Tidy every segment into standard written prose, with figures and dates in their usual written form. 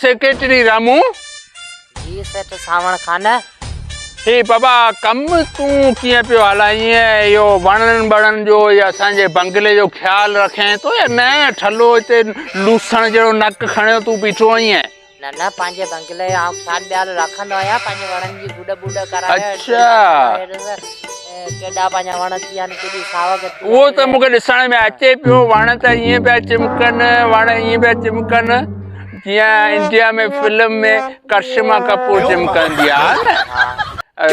Secretary Ramu. جي سيٺ سانوڻ خان. هي بابا ڪم تون ڪيئن پيو هلائين اهو وڻن بڻن جو يا اسان جي بنگلي جو خيال رکين ٿو يا نه ٺلهو هتي لوسڻ جهڙو نڪ کڻيو تون بيٺو آهين. نه نه پنهنجي بنگلي جو آئون خيال ٻيال رکندو آهيان پنهنجي وڻن جي گڏ ٻڏ ڪرائي اڇا. ڪيڏا پنهنجا وڻ ٿي ويا آهن ڪيڏي ساوڪ ٿي اهو ته مون کي ڏسڻ ۾ اچي پيو وڻ ته ائين پيا چمڪن وڻ ائين پيا چمڪن جيئن انڊيا ۾ فلم ۾ ڪرشما ڪپور چمڪندي آ نه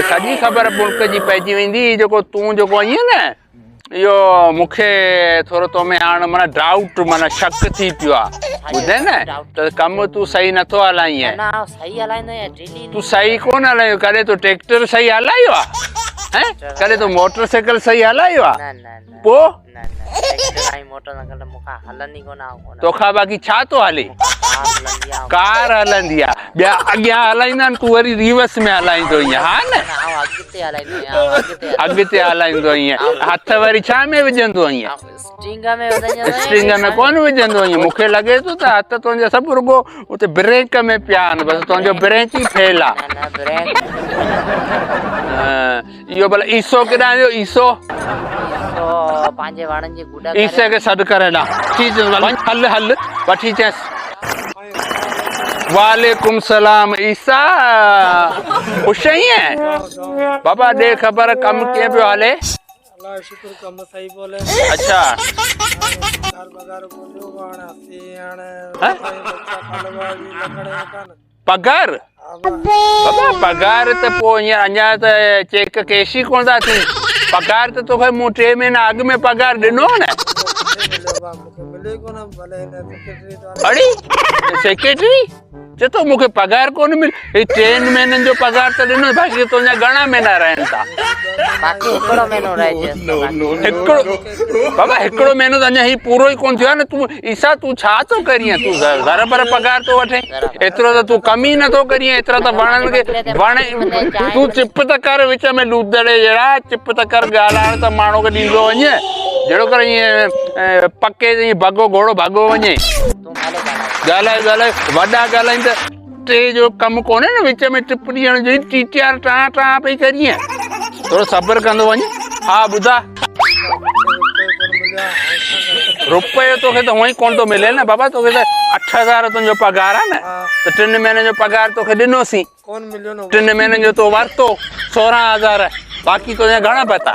سڄي خبر ملڪ جي پئجي ويندي هي جيڪو تون جيڪو آئين نه اهو مون کي ٿورو تو ۾ هاڻ معنيٰ ڊائوٽ معنيٰ شڪ ٿي پيو آ ٻڌين نه ته ڪم تون صحيح نٿو هلائين تون صحيح ڪونه هلايو ڪڏهن تو ٽريڪٽر صحيح هلايو آ ڪڏهن تو موٽر سائيڪل صحيح هلايو آ پو توکان باقي ڇا ٿو هلي؟ ڪار هلندي آ. ٻيا اڳيان هلائيندا آهن تون وري ريورس ۾ هلائيندو آهين ها نه؟ اڳتي هلائيندو آهين. هٿ وري ڇا ۾ وجهندو آهين؟ اسٽرنگ ۾ ڪونه وجهندو آهين. مون کي لڳي ٿو ته هٿ تنهنجا سڀ رڳو اتي بريڪ ۾ پيا آهن بس تنهنجو بريڪ ئي فيل آ. اهو ڀلا عيسو ڪيڏانهن ويو عيسو؟ عيسو پنهنجي وڻن جي گڏ ڪري. عيسي کي سڏ ڪري ڏانهن. وٺي چيس وڃ هل هل وٺي چيس. وعليڪم سلام عيسيٰ خوش آهين؟ بابا ڏي خبر ڪم ڪيئن پيو هلي؟ الله جو شڪر ڪم صحيح پيو هلي. اڇا. پگهار بگهار ڪو ڏيو هاڻي اسين هاڻي پگهار؟ بابا پگهار ته پوء هينئر اڃا ته چيڪ ڪيش ئي ڪونه ٿا ٿين. پگهار ته توکي مون ٽي مهينا اڳ ۾ پگهار ڏنو نه. اڙي سيڪريٽري چي ٿو مونکي پگهار ڪونه ملي. هي ٽن مهينن جو پگهار ته ڏنو باقي تنهنجا گهڻا مهينا رهن ٿا. باقي هڪڙو مهينو رهجي ٿو. هڪڙو بابا هڪڙو مهينو ته اڃا هي پورو ئي ڪونه ٿيو آهي نه تون عيسيٰ تون ڇا ٿو ڪرين تون ذرا بر پگهار ٿو وٺين ايترو ته تون ڪم ئي نٿو ڪرين ايترا ته وڻن کي وڻ تون چپ ته ڪر وچ ۾ لودڙي جهڙا چپ ته ڪر ڳالهائڻ ته ماڻهو کي ڏيندو وڃ جهڙو ڪر ائين پڪي ائين ڀڳو گهوڙو ڀڳو وڃي ڳالهائي ڳالهائي وڏا ڳالهائين ته ٽي جو ڪم ڪونهي نه وچ ۾ ٽپ ڏيڻ جو ٽيٽيار ٽان ٽان پئي ڪرين ٿورو صبر ڪندو وڃ ها ٻڌا روپيو توکي ته هونئن ئي ڪونه ٿو ملي نه بابا توکي ته 8000 تنهنجو پگهار آهي نه ته ٽن مهينن جو پگهار توکي ڏنوسين ٽن مهينن جو تو ورتو 16000 باقي تنهنجا گهڻا پتا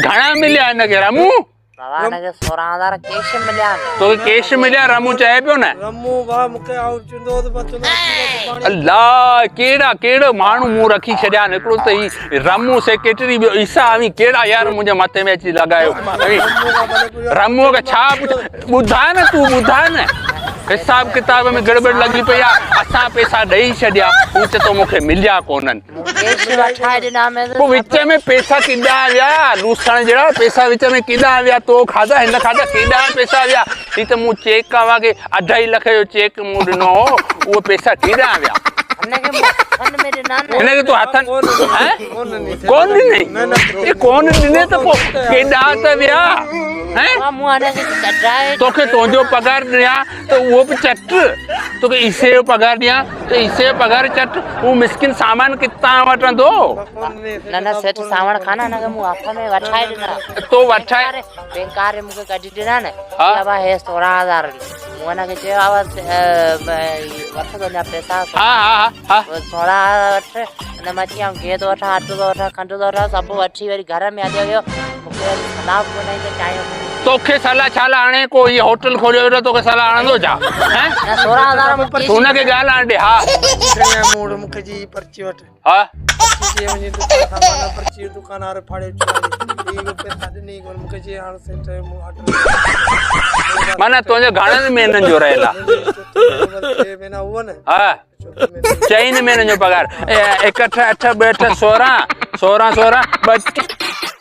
گهڻا مليا هن کي رمو بابا هن کي 16000 ڪيش مليا آهن. توکي ڪيش مليا رمو چئي پيو نه. رمو ڀاء مونکي آئون چوندو هوس مان چوندو اچي وڃ پاڻي. الله ڪهڙا ڪهڙو ماڻهو مون رکي ڇڏيا آهن هڪڙو ته هي رمو سيڪريٽري ٻيو عيسيٰ اوهين ڪهڙا يار منهنجي مٿي ۾ اچي لڳايو رمو کي ڇا ٻڌاء نه تون ٻڌاء نه حساب ڪتاب ۾ گڙٻڙ لڳي پئي آهي اسان پئسا ڏئي ڇڏيا هو چئي ٿو مونکي مليا ڪونهن. پوء وچ ۾ پئسا ڪيڏانهن ويا؟ لوسڻ جهڙا پئسا وچ ۾ ڪيڏانهن ويا؟ تو کاڌا هن کاڌا ڪيڏانهن پئسا ويا؟ هي ته مون چيڪ اوهان کي اڍائي لک جو چيڪ مون ڏنو هو اهي پئسا ڪيڏانهن ويا؟ هن کي تون هٿن ڪون ڏني؟ ڪون ڏني ته پوء ڪيڏانهن ته ويا؟ توکي تنهنجو پگهار ڏيان ته اهو به چٽ توکي عيسي جو پگهار ڏيان ته عيسي جو پگهار چٽ هو مسڪين سامان ڪٿان وٺندو؟ نه نه سيٺ سانوڻ خان هن کي مون هٿ ۾ وٺائي ڏنا. تو وٺائي؟ بينڪ واري مون کي ڪڍي ڏنا نه چي ابا هي 16000 مون هن کي چيو ابا وٺ تنهنجا پئسا ها ها ها 16000 وٺ هن مان چي آئون گيهه ٿو وٺان اٽو ٿو وٺان کنڊ ٿو وٺان سڀ وٺي وري گهر ۾ هليو ويو مون کي وري صلاح به ڪونه ايندي چانهه توکي صلاح ڇا لاء هڻي ڪو هي هوٽل کوليو ويٺو توکي صلاح هڻندو ڇا هين نه 16000 مون تون هن کي ڳالهه هڻ ڏي ها کڻي مون وٽ مون کي جي پرچي وٺ ها پرچي جي وڃي دڪان سان مانا پرچي دڪان واري ڦاڙي چڪا هي پئسا ڏني ڪون مون کي جي هاڻ سيٺ مون آرڊر مانا تنهنجو گهڻن مهينن جو رهيل آ 6 مهينا هو نه ها چئن مهينن جو پگهار 61 8 2 8 16 16 16 2